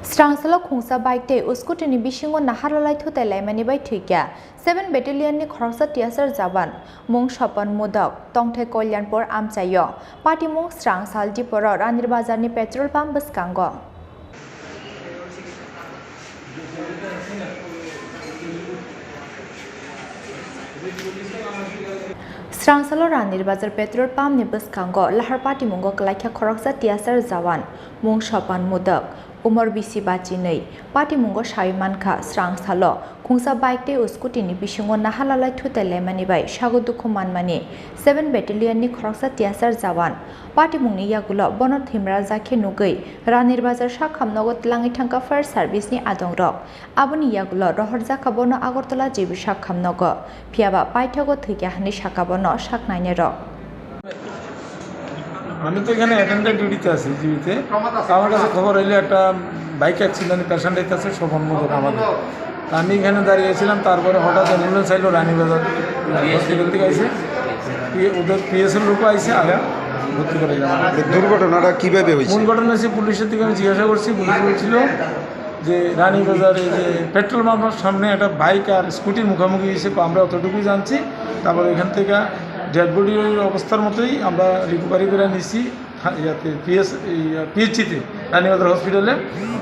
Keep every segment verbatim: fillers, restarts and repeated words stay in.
Srangsalo khungsa bike tei scooty ni bisingo naharlalai thutai laimani bai thwikha seven battalion ni khoroksa T S R jawan, mung Sopan Mudok, tongthai Kalyanpur amchaio. Patimung Srangsal Diporo Ranir Bazar ni petrol pump bwskango. Srangsalo Ranir Bazar petrol pump ni bwskango lahar patimungo kwlaikha khoroksa T S R jawan, mung Sopan Mudok, umor bisi bachinwi. Patimungo sawi mankha, Srangsalo khungsa bike tei scooty ni bisingo naharlalai thutai laimani bai sago dukhu manmani seven battalion ni khoroksa T S R jawan. Patimungni yagulo bono thwimra jakhe nugwi Ranir Bazar sakhamnogo tlangwi thangkha fire service ni adongrok. Aboni yagulo rohorjakha bono Agartala G B sakhamnogo, phiyaba paithago thwikha hwnwi sakha bono saknainirok. আমি তো এখানে অ্যাটেন্ডেন্ট ডিউটিতে আছি জিবিতে। তো আমার কাছে খবর হইলো একটা বাইক অ্যাক্সিডেন্ট, পেশেন্ট আছে স্বপন মোদক আমাদের। তো আমি এখানে দাঁড়িয়েছিলাম, তারপরে হঠাৎ অ্যাম্বুলেন্স আইলো রানীবাজার হসপিটাল থেকে আইছে। পি-, ওদের পিএসএল লোকও আইছে, আয়া ভর্তি করে দিলাম। এই দুর্ঘটনাটা কিভাবে হয়েছে? মূল ঘটনা হচ্ছে পুলিশের থেকে আমি জিজ্ঞাসা করছি, পুলিশ বলছিল যে রানীবাজারে যে পেট্রোল পাম্পের সামনে একটা বাইক আর স্কুটির মুখোমুখি হয়েছে, আমরা অতটুকুই জানছি। তারপরে এখান থেকে ডেড বডি ওই অবস্থার মতোই আমরা রিকভারি করে নিছি থা-, ইয়াতে পিএস, ইয়া, পিএইচসিতে, রানীবাজার হসপিটালে,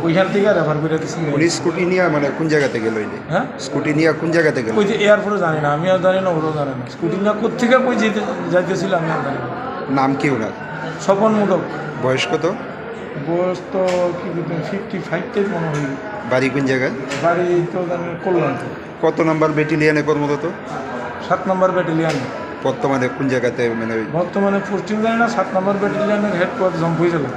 ওইখান থেকে রেফার করে দিছি। উনি স্কুটি নিয়ে মানে কোন জায়গাতে গেল? এই যে হ্যাঁ? স্কুটি নিয়ে কোন জায়গাতে গেল? ওই যে এয়ারপোর্টে জানি না, আমি আর জানি না, ওরাও জানে না। স্কুটি নিয়ে কোত্থেকে কই যেতে, যাইতেছিল আমি আর জানি না। নাম কি ওনার? স্বপন মোদক। বয়স কত? বয়স তো কি বলবেন, ফিফটি ফাইভ টাইপ মনে হয়। বাড়ি কোন জায়গায়? বাড়ি তো জানি কল্যাণপুর। কত নাম্বার ব্যাটালিয়নে কর্মরত? সাত নম্বর ব্যাটালিয়ন। বর্তমানে কোন জায়গাতে, মানে, ওই বর্তমানে পোস্টিং জানি না, সাত নম্বর ব্যাটালিয়নের হেডকোয়ার্টার জম্পুই জেলা।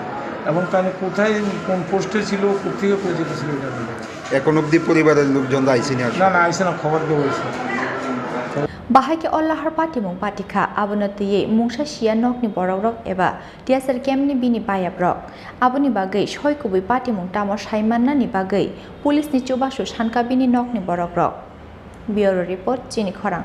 এবং তারা কোথায়, কোন পোস্টে ছিল, কোথেকে পরিচিত ছিল, এটা জানি না। এখন অবধি পরিবারের লোকজন আইসেনি আসলে? না, না, আইসে না, খবর কেউ আইসে না। Bahai khe o lahar patimung patikha, abono twiwi mungsa siya nokni borokrok eba T S R camp ni bini bayaprok. Aboni bagwi soi kubui patimung tamo sai mannani bagwi police ni chubachu sankha bini nokni borokrok. Bureau Report, Chini Khorang.